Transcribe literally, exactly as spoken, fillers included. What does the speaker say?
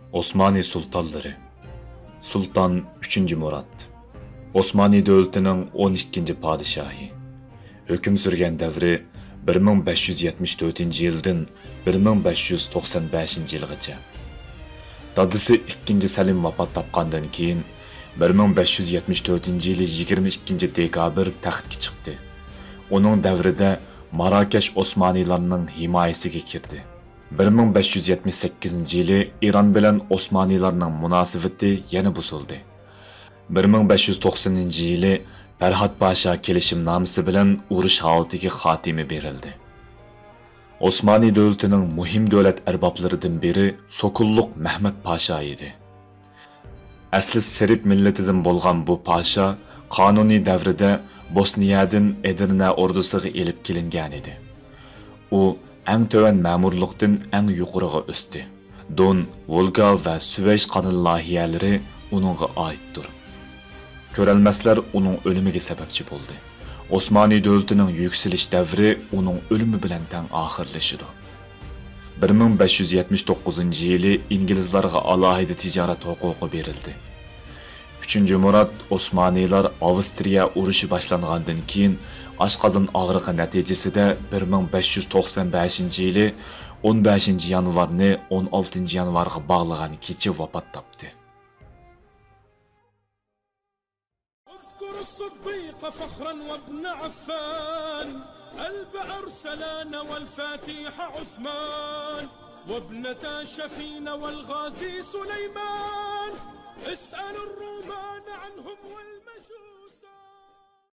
ئوسمانى سۇلتانلىرى. سۇلتان ئۈچىنچى مۇرات. ئوسمانى دۆلىتىنىڭ ئون ئىككىنچى پادىشاھى. ھۆكۈم سۈرگەن دەۋرى بىر مىڭ بەش يۈز يەتمىش تۆتىنچى يىلدىن بىر مىڭ بەش يۈز توقسان بەشىنچى يىلغىچە. دادىسى ئىككىنچى سەلىم ۋاپات تاپقاندىن كېيىن، بىر مىڭ بەش يۈز يەتمىش تۆتىنچى يىلى يىگىرمە ئىككىنچى دېكابىر تەختكە چىقتى. ئۇنىڭ دەۋرىدە ماراكەش ئوسمانىيلارنىڭ ھىمايىسىگە كىردى. بىر مىڭ بەش يۈز يەتمىش سەككىزىنچى يىلى ئىران بىلەن ئوسمانىيلارنىڭ مۇناسىۋىتى يەنە بۇزۇلدى. بىر مىڭ بەش يۈز توقسىنىنچى يىلى پەرھات پاشا كېلىشىمنامىسى بىلەن ئۇرۇش ھالىتىگە خاتىمە بېرىلدى. ئوسمانى دۆلىتىنىڭ مۇھىم دۆلەت ئەربابلىرىدىن بىرى سوكۇللۇق مەھمەت پاشا ئىدى. ئەسلى سېرب مىللىتىدىن بولغان بۇ پاشا قانۇنىي دەۋرىدە بوسنىيەدىن ئېدىرنە ئوردىسىغا ئېلىپ كېلىنگەنىدى. ئۇ ئەڭ تۆۋەن مەمۇرلۇقتىن ئەڭ يۇقىرىغا ئۆستى. دون، ۋولگا ۋە سۈۋەيش قانىلى لايىھەلىرى ئۇنىڭغا ئائىتتۇر. كۆرەلمەسلەر ئۇنىڭ ئۆلۈمىگە سەۋەبچى بولدى. ئوسمانى دۆلىتىنىڭ يۈكسىلىش دەۋرى ئۇنىڭ ئۆلۈمى بىلەن تەڭ ئاخىرلىشىدۇ. بىر مىڭ بەش يۈز يەتمىش توققۇزىنچى يىلى ئىنگلىزلارغا ئالاھىدە تىجارەت ھوقۇقى بېرىلدى. ئۈچىنچى مۇرات ئوسمانىيلار ئاۋسترىيە ئۇرۇشى باشلانغاندىن كېيىن ئاشقازان ئاغرىقى نەتىجىسىدە بىر مىڭ بەش يۈز توقسان بەشىنچى يىلى ئون بەشىنچى يانۋارنى ئون ئالتىنچى يانۋارغا باغلىغان كېچە ۋاپات تاپتى. اذكر الصديق فخرا وابن عفان، ألب أرسلان والفاتح عثمان، وابنتا شفين والغازي سليمان. اسأل الرومان عنهم وال